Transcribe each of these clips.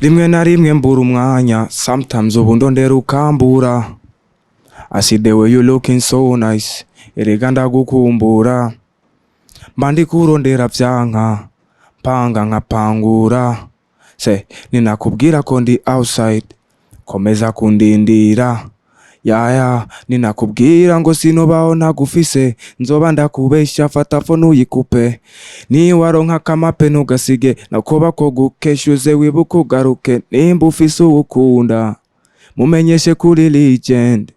Rimwe na rimwe mbura umwanya, sometimes ubu ndondera ukambura. I see the way you looking so nice, erega ndagukumbura. Mba ndi kurondera vyanka, mpanga nkapangura. Se ninakubwira ko ndi outside, komeza kundindira. Yaya, ninakubwira ngo sinobaho ntagufise, nzoba ndakubesha. Fata phone uyikupe, niwaronka akamape ntugasige, nakoba ko gukeshuze wibuke ugaruke. Nimba ufise uwukunda, mumenyeshe kuri legend.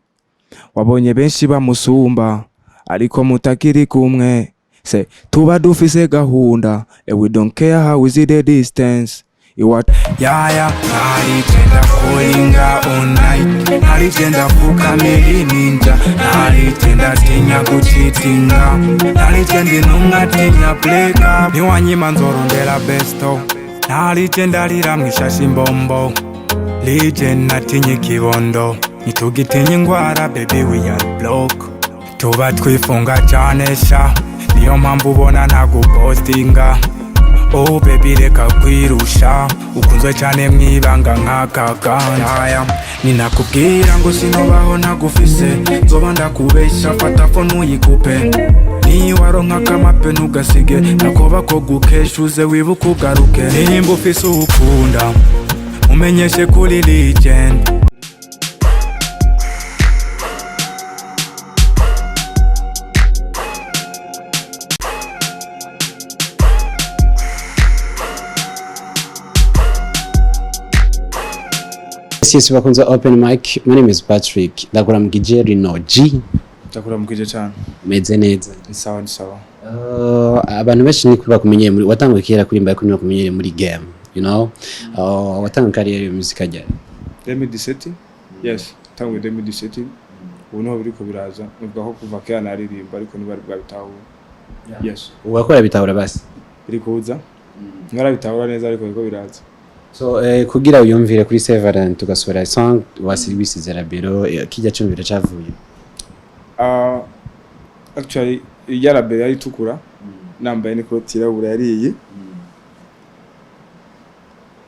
Wabonye benshi bamusumba ariko mutakiri kumwe. Se tuba dufise gahunda and we don't care how is the distance. Iwa yaya naligenda kulinga all night, naligenda fukamira ninja, naligenda tinya kuchitinga, naligenda intumwa tinya break up, niwanyima nzorondera besto, naligenda rira mwishashi imbombo. Legend natinye ikibondo, ntitugitinya ingwara, baby, we are block. Tuba twifunga cyane sha, niyo mpamvu ubona ntagupostinga. Oh baby, reka kwirusha, ukunzwe cyane mwibanga nk'akaganda. Ninakubwira ngo sinobaho ntagufise, nzoba ndakubesha. Fata phone uyikupe, niwaronka akamape ntugasige, nakoba ko gukeshuze wibuke ugaruke. Nimba ufise uwukunda, umenyeshe kuri legend. Yes, bakunze open mic. My name is Patrick. Ndakuramukije, Rino G. Ndakuramukije cyane. Meze neza? Ni sawa, ni sawa. Abantu benshi ni bakumenyeye muri, watanguye kera kuririmba, ariko ntibakumenyeye muri game. Watanguye carrière ya music ryari? 2017, yes, tanguye 2017. Ubu niho biriko biraza. Nivuga ko kuva kera naririmba ariko ntibari bwabitahura, yes. Ubu bitahura basi? Biri kuza, ntibarabitahura neza ariko biriko biraza. So kugira uyumvire kuri Saint Valentin tugasohora song wisize label, kijya cyumviro cavuye? Actually irya label yari itukura, nambaye n'ikoti yirabura, yari iyi.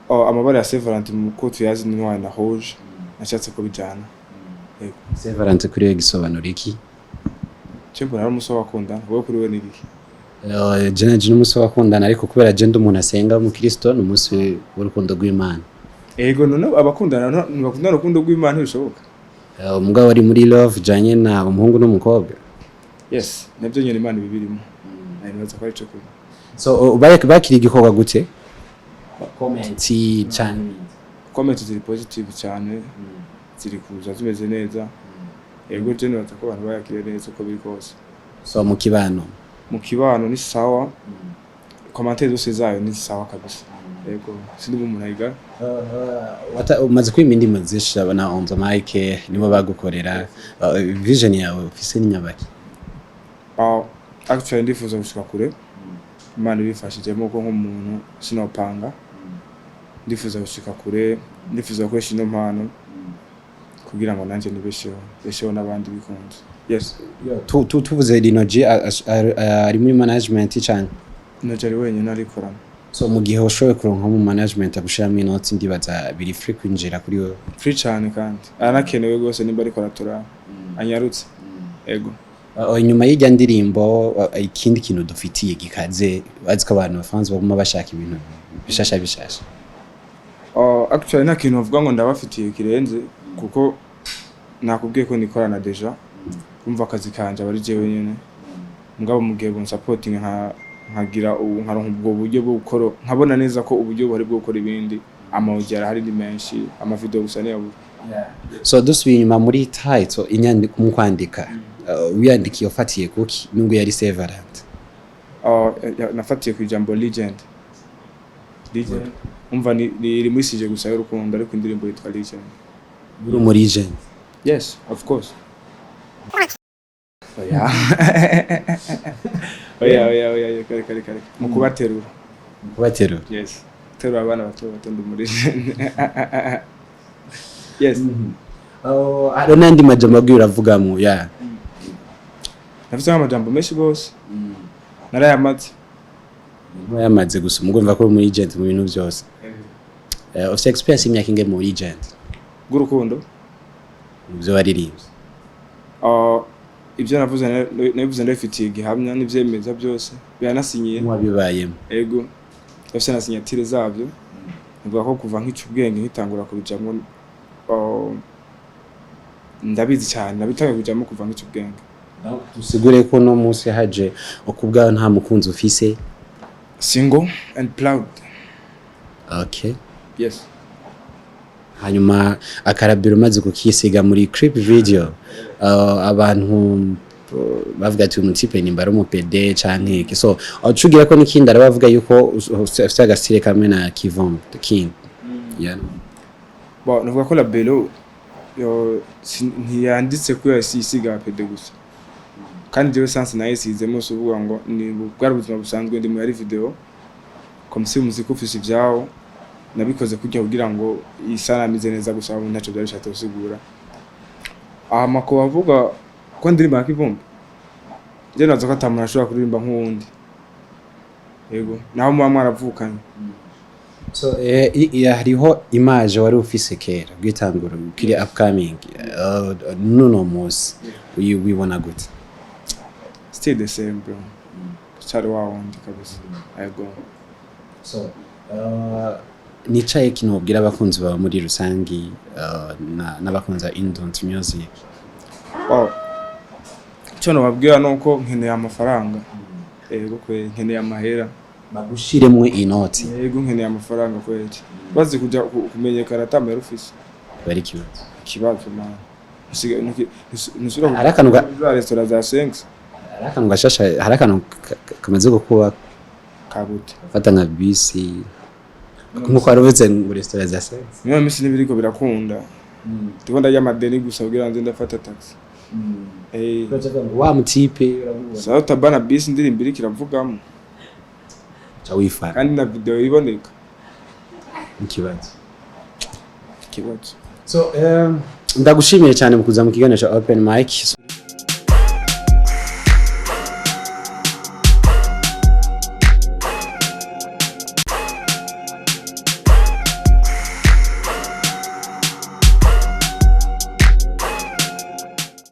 Oh, amabara ya Saint Valentin mu ko tuyazi ni noir na rouge, nashatse ko bijana. Yego. Saint Valentin kuri we gisobanura iki? Cyo mbona ari umusore wakundana. Wowe kuri we ni iki? Je n'umunsi w'abakundana, ariko kubera je ndi umuntu asenga w'umukristo, ni umunsi w'urukundo rw'Imana. Ego, none abakundana ntibakundana urukundo rw'Imana? Ntibishoboka. Umugabo ari muri love janye na umuhungu n'umukobwa. Yes, nabyo nyine Imana ibibirimo, nibaza ko ari cyo kuba. So bakira igikorwa gute? Comment cyane? Comment ziri positive cyane, ziri kuza zimeze neza. Yego, je nibaza ko abantu bayakiriye neza uko biri kose. So mu kibano? Mu kibano ni sawa, commentaire zose zayo ni sawa kabisa. Yego, sindi umuntu ayiga. Umaze kwima indimi zinshi na on the mic nibo bagukorera. Vision yawe ufise ni nyabaki? Actually ndifuza gushika kure, Imana ibifashijemo, kuko nk'umuntu sinopanga. Ndifuza gushika kure, ndifuza gukoresha ino mpano kugira ngo nanjye nibesheho, besheho n'abandi bikunze, yes. Tuvuze Lino G ari muri management cyane? Noje ari wenyine arikorana. So mu gihe ushoboye kuronka mu management agushiramo inoti, ndibaza biri free kwinjira kuri wewe. Free cyane, kandi aranakenewe rwose. Nimba ariko aratura anyarutse, ego. Inyuma y'ijya ndirimbo, ikindi kintu dufitiye gikaze, bazi ko abantu bafanze baguma bashaka ibintu bishasha bishasha? Actually nta kintu bavuga ngo ndabafitiye kirenze, kuko nakubwiye ko nikorana déjà. Kumva akazi kanje aba ari jewe nyene. Mugabo mu gihe bunsapotinga nkagira ubu, nkaronka ubwo buryo bwo gukora, nkabona neza ko uburyo buhari bwo gukora ibindi, amawugi arahari ni menshi, amavideo gusa niyabura. So dusubiye inyuma muri title, inyandiko mu kwandika, wiyandikiye ufatiye kuki nubwo yari Saint Valentin? Nafatiye ku ijambo legend. Legend umva ni iri muri sujet gusa y'urukundo, ariko indirimbo yitwa Legend. Uri muri legend? Yes, of course. Oya, oya, oya, oya, kare kare kare, mu kubaterura. Kubaterura? Yes, terura abana bato bato, ndi muri, yes. Oh, hari n'andi majambo abwiye uravugamo ya? Nafise amajambo menshi gose, narayamaze. Yamaze gusa umugomva ko uri muri legend mu bintu byose. Ufite experience y'imyaka ingahe muri agent Bw'urukundo? Mu byo waririmbye. Ibyo navuze nabivuze ndabifitiye igihamya n'ivyemeza byose, biranasinyiye. Wabibayemo? Ego, ndafise na signature zabyo. Nivuga ko kuva nkica ubwenge nkitangura kubijamwo, ndabizi cyane, nabitangiye kubijamwo kuva nkica ubwenge. Dusigure ko no munsi haje ukubwawe nta mukunzi ufise? Single and proud. Okay. Yes. Hanyuma akarabiro umaze kukisiga muri clip video, abantu bavuga ati umutipe nimba ari umupede canke iki. So ucugira ko n'ikindi arabavuga yuko ufise agastyle kamwe na Kivumbi the King, yeah. Bon, navuga ko labelo yo ntiyanditse ko yasiga pédé gusa, kandi jewe sansi nayo isizemo. Si uvuga ngo ni bwari ubuzima busanzwe ndi muri video, comme si umuziki ufise ivyawo. Nabikoze kujya kugira ngo isanamu ize neza gusa, ubu ntaco byari bishatse gusigura. Hama ko bavuga ko ndirimba nka Kivumbi, je naza ko ata muntu ashobora kuririmba nk'uwundi, yego, naho muba mwaravukanye. So hariho image wari ufise kera bwitangura kiri upcoming, nuno munsi wibona gute? Still the same, bro, cyari wa wundi kabisa, yego. So nicaye kintu wobwira abakunzi bawe muri rusangi, n'abakunzi ba Indont Music? Wow. Icyo nababwira ni uko nkeneye amafaranga, yego kweli, nkeneye amahera. Bagushiremwo inoti. Yego, nkeneye amafaranga kweli. Bazi kuja kumenyekana ata mahera ufise. Bari ikibazo. Ikibazo, man. Ntusubira Hari akantu za resitora za 5. Hari akantu gashasha, hari akantu kamaze gukuba. Kagute? Fata nka bisi nkuko wari uvuze ngo resitora za sex. Niyo minsi n'ibiriko birakunda, ndiko ndarya amadeni gusa kugira ngo nze ndafata taxi. Wa mutipe uramubona. Sawa, tabana bisi indirimbo iriko iravugamo. Ca wifana. Kandi na video iboneka. Ikibazo. Ikibazo. So ndagushimiye cyane mu kuza mu kiganiro cya Open Mic.